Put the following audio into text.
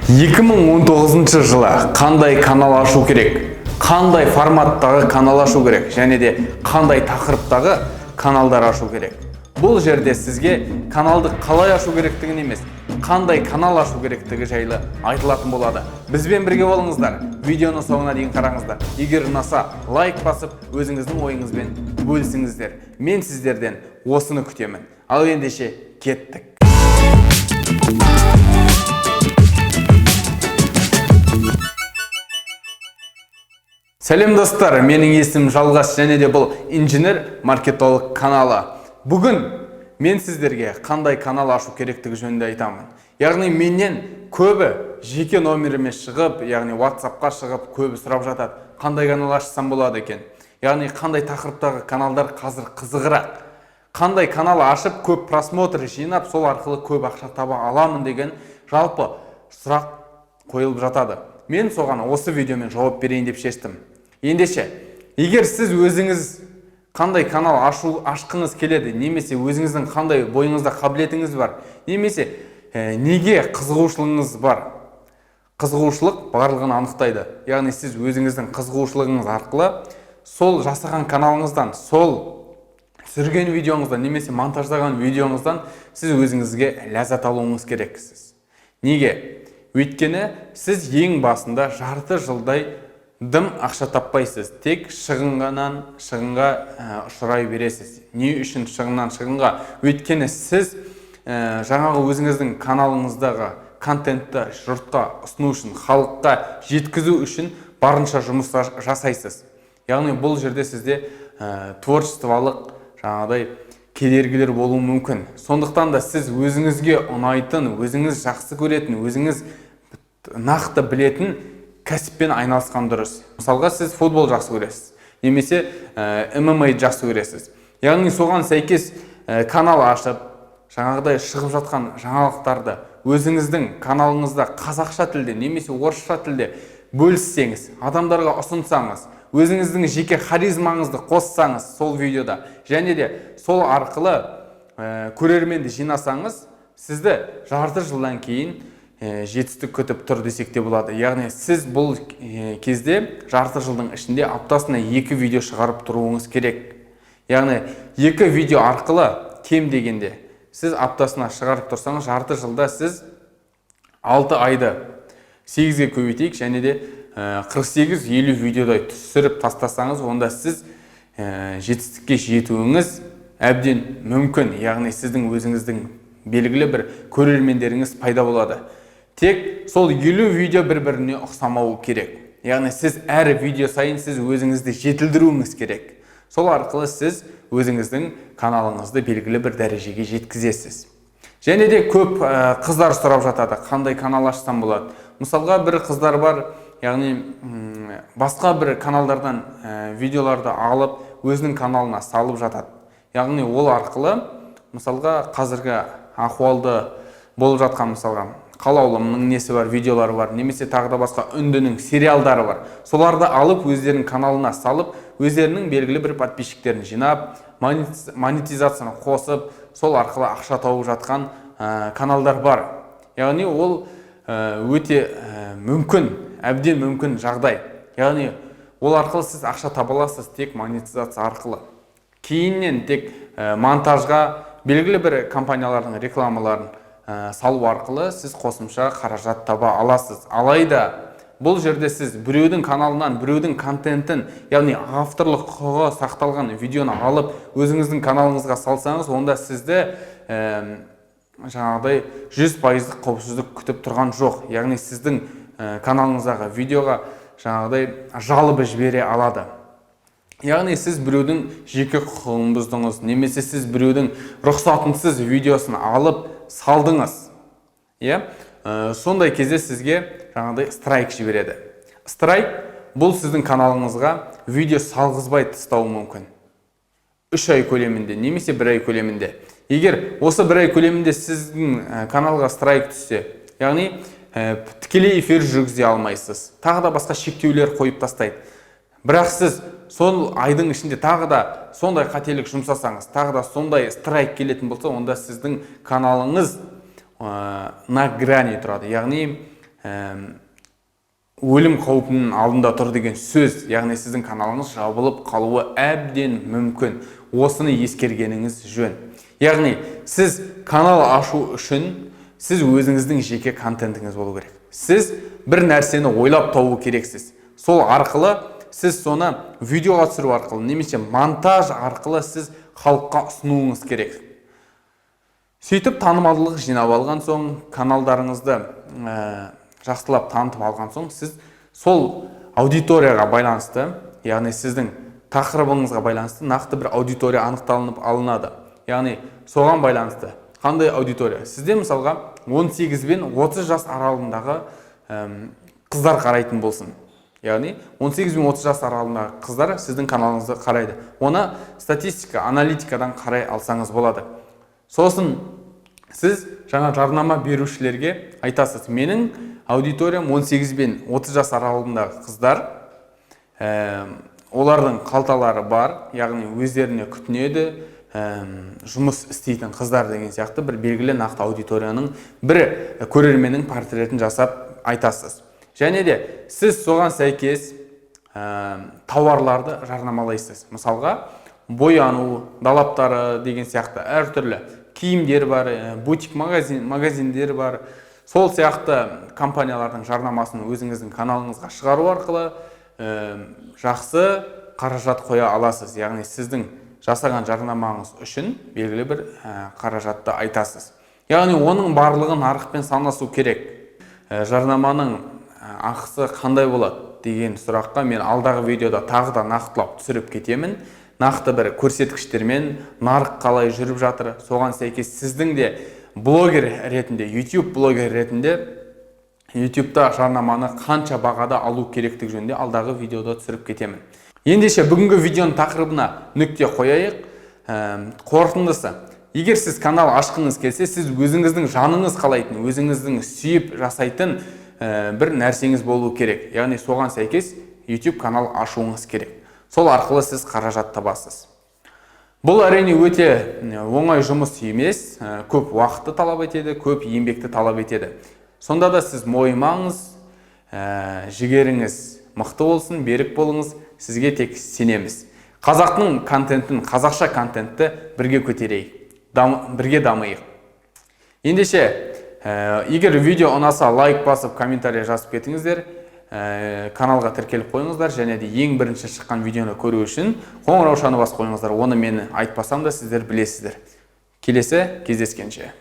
2019 жылы қандай канал ашу керек, қандай форматтағы канал ашу керек және де қандай тақырыптағы каналдар ашу керек? Бұл жерде сізге каналды қалай ашу керектігін емес, қандай канал ашу керектігі жайлы айтылатын болады. Бізбен бірге болыңыздар, видеоны соңына дейін қараңыздар. Егер ұнаса, лайк басып, өзіңіздің ойыңызбен бөлісіңіздер. Мен сіздерден осыны күтемін. Ал ендеше кеттік. Сәлем, достар, менің есімім Жалғас және де бұл инженер маркетолог каналы. Бүгін мен сіздерге қандай канал ашу керектігі жөнінде айтамын. Яғни менен көбі жеке номеріме шығып, яғни WhatsAppқа шығып, көбі сұрап жатады, қандай канал ашсам болады екен? Яғни қандай тақырыптағы каналдар қазір қызығырақ? Қандай канал ашып, көп просмотр жинап, сол арқылы көп ақша таба аламын деген жалпы сұрақ қойылып жатады. Мен соған осы видеомен жауап берейін деп шештім. Ендеше, егер сіз өзіңіз қандай канал ашқыңыз келеді, немесе өзіңіздің қандай бойыңызда қабілетіңіз бар, немесе неге қызығушылығыңыз бар, қызығушылық барлығын анықтайды. Яғни сіз өзіңіздің қызығушылығыңыз арқылы сол жасаған каналыңыздан, сол түсірген видеоңыздан немесе монтаждаған видеоңыздан сіз өзіңізге ләззат алуыңыз керексіз. Неге? Өйткені сіз ең басында жарты жылдай дым ақша таппайсыз, тек шығыннан шығынға ұшырай бересіз. Не үшін шығыннан шығынға? Өйткені сіз жаңағы өзіңіздің каналыңыздағы контентті жұртқа ұсыну үшін, халыққа жеткізу үшін барынша жұмыс жасайсыз. Яғни бұл жерде сізде творчестволық жаңағыдай кедергілер болуы мүмкін. Сондықтан да сіз өзіңізге ұнайтын, өзіңіз жақсы көретін, өзіңіз нақты білетін кәсіппен айналысқан дұрыс. Мысалға, сіз футбол жақсы көресіз немесе ММА жақсы көресіз. Яғни соған сәйкес канал ашып, жаңағыдай шығып жатқан жаңалықтарды өзіңіздің каналыңызда қазақша тілде немесе орысша тілде бөліссеңіз, адамдарға ұсынсаңыз, өзіңіздің жеке харизмаңызды қоссаңыз сол видеода және де сол арқылы көрерменді жинасаңыз, сізді жарты жылдан кейін жетістік күтіп тұр десек те болады. Яғни сіз бұл кезде жарты жылдың ішінде аптасына 2 видео шығарып тұруыңыз керек. Яғни 2 видео арқылы кем дегенде сіз аптасына шығарып тұрсаңыз, жарты жылда сіз 6 айды 8-ге көбейтейік және де 48-50 видеодай түсіріп тастасаңыз, онда сіз жетістікке жетуіңіз әбден мүмкін. Яғни сіздің өзіңіздің белгілі бір көрермендеріңіз пайда болады. Тек сол 50 видео бір-біріне ұқсамауы керек. Яғни сіз әр видео сайын сіз өзіңізді жетілдіруіңіз керек. Сол арқылы сіз өзіңіздің каналыңызды белгілі бір дәрежеге жеткізесіз. Және де көп қыздар сұрап жатады, қандай канал ашсам болады. Мысалға, бір қыздар бар, яғни басқа бір каналдардан видеоларды алып, өзінің каналына салып жатады. Яғни ол арқылы, мысалға, қазіргі ахуалды болып жатқан, мысалға, Қалаулымның несі бар, видеолары бар, немесе тағы да басқа үндінің сериалдары бар. Соларды алып, өздерінің каналына салып, өздерінің белгілі бір подписчиктерін жинап, монетизацияны қосып, сол арқылы ақша тауып жатқан каналдар бар. Яғни ол өте мүмкін, әбден мүмкін жағдай. Яғни ол арқылы сіз ақша таба аласыз тек монетизация арқылы. Кейіннен тек монтажға белгілі бір компаниялардың рекламаларын салу арқылы сіз қосымша қаражат таба аласыз. Алайда бұл жерде сіз біреудің каналынан, біреудің контентін, яғни авторлық құқығы сақталған видеоны алып, өзіңіздің каналыңызға салсаңыз, онда сізді жаңағыдай 100%-лық қауіпсіздік күтіп тұрған жоқ. Яғни сіздің каналыңыздағы видеоға жаңағыдай жалобы жібере алады. Яғни сіз біреудің жеке құқығын бұздыңыз, немесе сіз біреудің рұқсатынсыз видеосын алып салдыңыз. Иә? Сондай кезде сізге жаңағыдай страйк жібереді. Страйк бұл сіздің каналыңызға видео салғызбай тастауы мүмкін. 3 ай көлемінде немесе 1 ай көлемінде. Егер осы 1 ай көлемінде сіздің каналға страйк түссе, яғни тікелей эфир жүргізе алмайсыз. Тағы да басқа шектеулер қойып тастайды. Бірақ сіз сол айдың ішінде тағы да сондай қателік жұмсасаңыз, тағы да сондай страйк келетін болса, онда сіздің каналыңыз на грани тұрады. Яғни өлім қаупінің алдында тұр деген сөз. Яғни сіздің каналыңыз жабылып қалуы әбден мүмкін. Осыны ескергеніңіз жөн. Яғни сіз канал ашу үшін сіз өзіңіздің жеке контентіңіз болу керек. Сіз бір нәрсені ойлап табу керексіз. Сол арқылы сіз соны видеоға түсіру арқылы немесе монтаж арқылы сіз халыққа ұсынуыңыз керек. Сөйтіп танымалдылық жинап алған соң, каналдарыңызды жақсылап танытып алған соң, сіз сол аудиторияға байланысты, яғни сіздің тақырыбыңызға байланысты нақты бір аудитория анықталынып алынады. Яғни соған байланысты қандай аудитория? Сізде мысалға 18 бен 30 жас аралығындағы қыздар қарайтын болсын. Яғни 18 бен 30 жас аралығындағы қыздар сіздің каналыңызды қарайды. Оны статистика, аналитикадан қарай алсаңыз болады. Сосын сіз жаңа жарнама берушілерге айтасыз: менің аудиториям 18 бен 30 жас аралығындағы қыздар, олардың қалталары бар, яғни өздеріне күтінеді, жұмыс істейтін қыздар деген сияқты бір белгілі нақты аудиторияның, бір көрерменнің портретін жасап айтасыз. Және де сіз соған сәйкес тауарларды жарнамалайсыз. Мысалға, бояну далаптары деген сияқты әртүрлі киімдер бар, бутик магазиндер бар. Сол сияқты компаниялардың жарнамасын өзіңіздің каналыңызға шығару арқылы жақсы қаражат қоя аласыз. Яғни сіздің жасаған жарнамаңыз үшін белгілі бір қаражатты айтасыз. Яғни оның барлығы нарықпен санасу керек. Жарнаманың ақысы қандай болады деген сұраққа мен алдағы видеода тағы да нақтылап түсіріп кетемін. Нақты бір көрсеткіштермен нарық қалай жүріп жатыр, соған сәйкес сіздің де блогер ретінде, YouTube блогер ретінде YouTube'та жарнаманы қанша бағада алу керектігі жөнінде алдағы видеода түсіріп кетемін. Ендеше бүгінгі видеоның тақырыбына нүкте қояйық. Қорытындысы: егер сіз канал ашқыңыз келсе, сіз өзіңіздің жаныңыз қалайтын, өзіңіздің сүйіп жасайтын бір нәрсеңіз болу керек. Яғни соған сәйкес YouTube канал ашуыңыз керек. Сол арқылы сіз қаражат табасыз. Бұл әрине өте оңай жұмыс емес, көп уақытты талап етеді, көп еңбекті талап етеді. Сонда да сіз мойымаңыз, жігеріңіз мықты болсын, берік болыңыз, сізге тек сенеміз. Қазақтың контентін, қазақша контентті бірге көтерейік, бірге дамиық. Ендеше, егер видео ұнаса, лайк басып, комментарий жазып кетіңіздер, каналға тіркеліп қойыңыздар және де ең бірінші шыққан видеоны көру үшін қоңыраушаны басып қойыңыздар. Оны мен айтпасам да сіздер білесіздер. Келесі кездескенше.